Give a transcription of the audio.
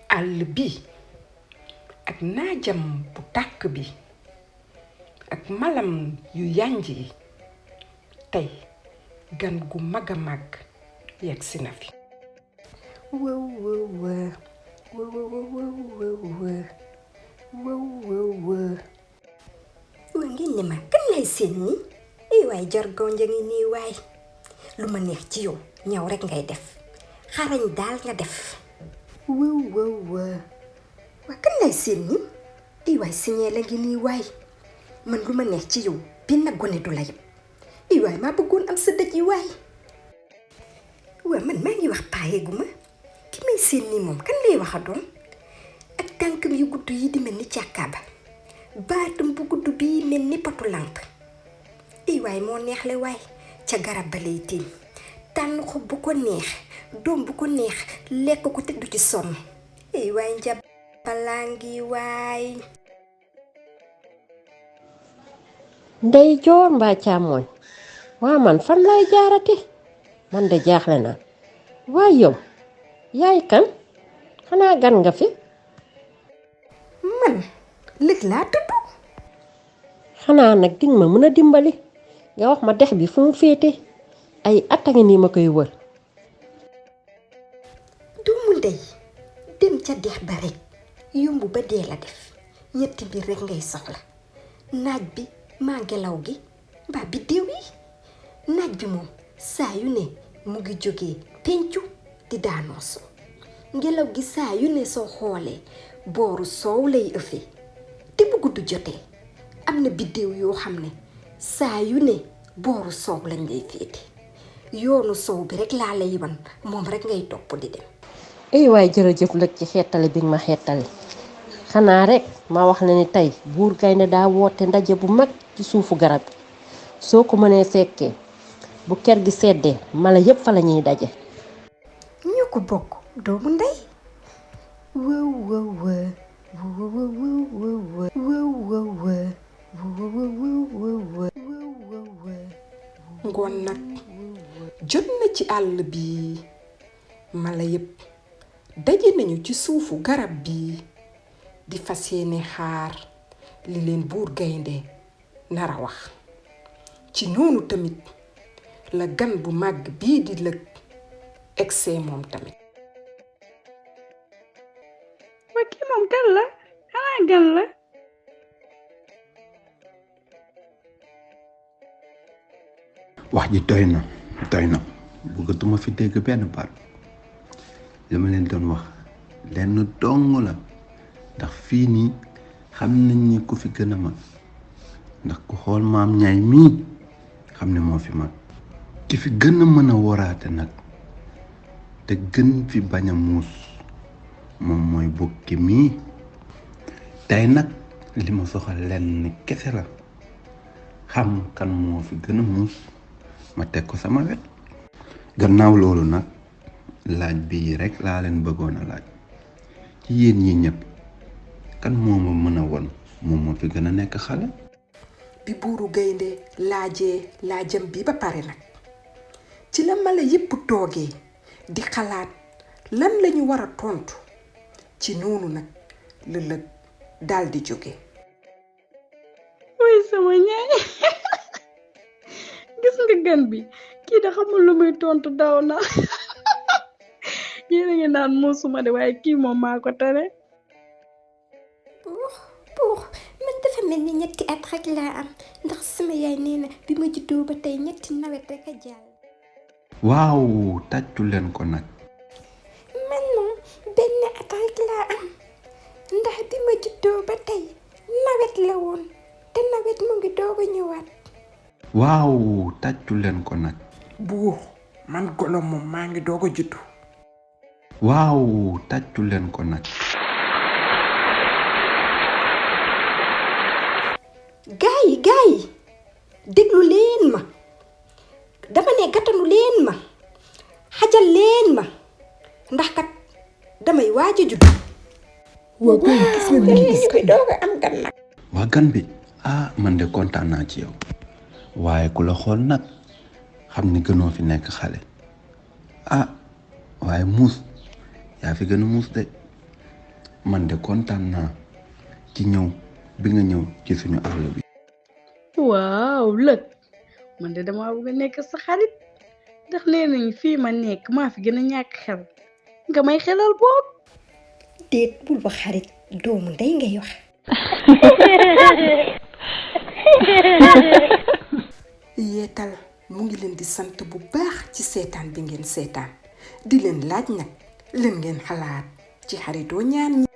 àll bi ak naajam bu tàkk bi ak malam yu yànj yi tey gan gu mag a mag yegg si na fi. wow wow wow wow wow wow wow. waa ngeen ne ma kan lay seen nii waay jargon ja ngi nii waay lu ma neex ci yow ñaw rek ngay def xarañ daal nga def. wow wow wow waa kan lay seen nii waay siñee la ngi nii waay man lu ma neex ci yow benn gone du la yem waay maa bëggoon am sa dëj yi waay. waa man maa ngi wax paayeegu ma ki may seen nii moom kan lay wax a doon ak tànkam yu gudd yi di mel ni càkkaaba baatam bu gudd bii mel ni potu lamp waay moo neex la waay ca garab ba lay tiim tànn ko bu ko neex doom bu ko neex lekk ko te du ci sonn waay njab balaa ngi waay. ndey joor mbaa càmmooñ waa man fan lay jaarati man de jaaxle naa waay yow yaay kan xanaa gan nga fi. man Leuk laa tudd. xanaa nag dinga ma mën a dimbali nga wax ma dex bi fu mu féete ay at a ngi nii ma koy wër. doomu ndey dem ca dex ba rek yomb ba dee la def ñetti mbir rek ngay soxla naaj bi maa ngelaw gi mbaa biddéew yi. naaj bi moom saa yu ne mu ngi jógee pencu di daanoo soo ngelaw gi saa yu ne soo xoolee booru soow lay ëffee te bu guddi jotee am na biddéew yoo xam ne saa yu ne booru soow lañ lay féete yoonu soow bi rek laa lay wan moom rek ngay topp di dem. waay jërëjëf Leuk ci xeetali bi ma xeetali xanaa rek ma wax la ni tey buur gaynde daa woote ndaje bu mag ci suufu garab gi soo ko mënee fekkee bu ker gi seddee mala yépp fa la ñuy daje. ñoo ko bokk doomu ndey. wow wow wow ngoon nag jot na ci àll bi mala yépp daje nañu ci suufu garab bi di fas yéene xaar li leen buur gaynde nara wax. ci noonu tamit la gan bu màgg bii di Leuk egsee moom tamit. waa kii moom gan la xanaa gan la. wax ji doy na bëggatuma fi dégg benn baat li ma leen doon wax lenn dong la ndax fii nii xam nañ ni ku fi gën a mag ndax ku xool maam ñaay mii xam ne moo fi mag ki fi gën a mën a waraate nag te gën fi bañ a muus moom mooy Bouki mii tey nag li ma soxal lenn kese la xam kan moo fi gën a muus ma teg ko sama wet. gannaaw loolu nag laaj bii rek laa leen bëggoon a laaj ci yéen ñi ñëpp kan moo ma mën a won moom moo fi gën a nekk xale. bi buuru gaynde laajee laajam bi ba pare nag ci la mala yépp toogee di xalaat lan lañu war a tontu ci noonu nag la Leuk dal di jóge. way sama ñaay gis nga gan bi kii da xamul lu muy tontu daw na yéen a ngi naan muusuma de waaye kii moom maa ko tere. buur man dafa mel ni ñetti at rek laa am ndax sama yaay nee na bi ma juddoo ba tey ñetti nawet rek a jàll. waaw tàccu leen ko nag. man moom benn at rek laa am ndax bi ma juddoo ba tey nawet la woon te nawet mu ngi doog a ñëwaat. waaw tàccu leen ko nag. buur man golo moom maa ngi doog a juddu. waaw tàccu leen ko nag. gaay yi déglu leen ma dama ne gàttanu leen ma xajal leen ma ndax kat damay waaj a juddu. waa gan gis nga li gis ko doog a am gan nag. waa gan bi man de kontaan naa ci yow waaye ku la xool nag xam ni gënoo fi nekk xale waaye muus yaa fi gën a muus de man de kontaan naa ci ñëw bi nga ñëw ci suñu àll bi. waaw Leuk man de damaa bëgg a nekk sa xarit ndax nee nañ fii ma nekk maa fi gën a ñàkk xel nga may xelal boog. déet bul ba xarit doomu ndey ngay wax. yeetal mu ngi leen di sant bu baax ci seetaan bi ngeen seetaan di leen laaj nag leen ngeen xalaat ci xaritoo ñaan ñi